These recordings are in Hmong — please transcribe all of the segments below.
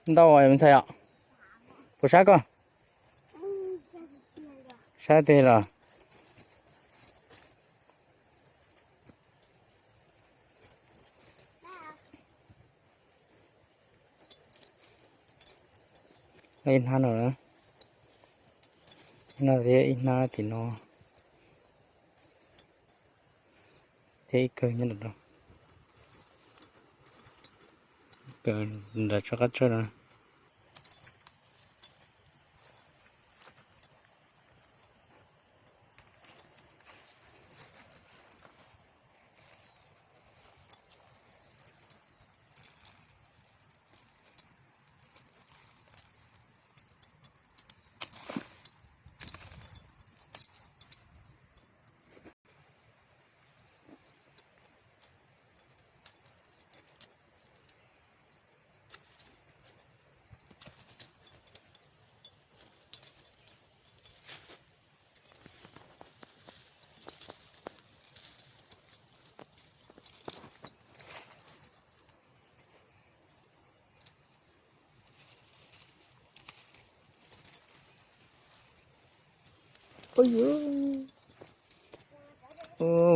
Ntau me ntxhais os. Puas sab koj? Sab tiag los? Ib hnab no, ib hnab thiab ib hnab tim no, thiab ib kawg nyob rau, kawg nram tsob qab tsawb no. Ua,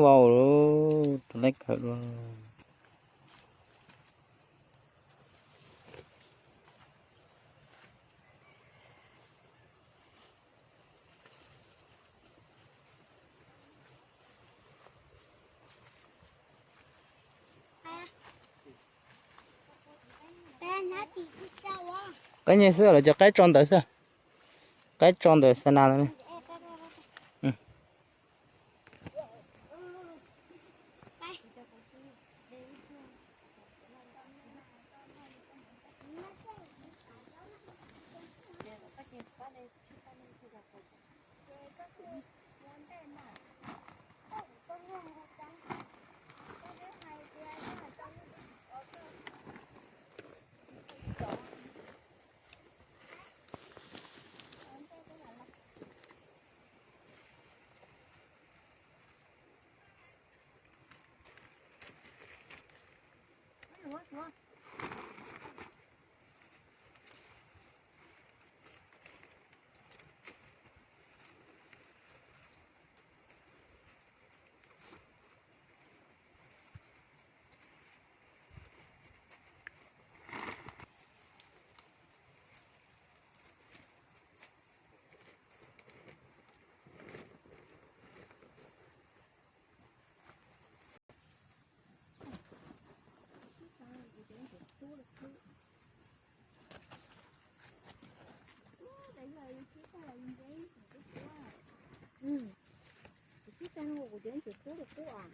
vau, rau leb kawg dua. Qaib nyeg xwb, lawv cov qaib tso ntawd xwb. Qaib tso ntawm xa nas lawm. Kuv twb tag no kuv twb tsis kub li kub os.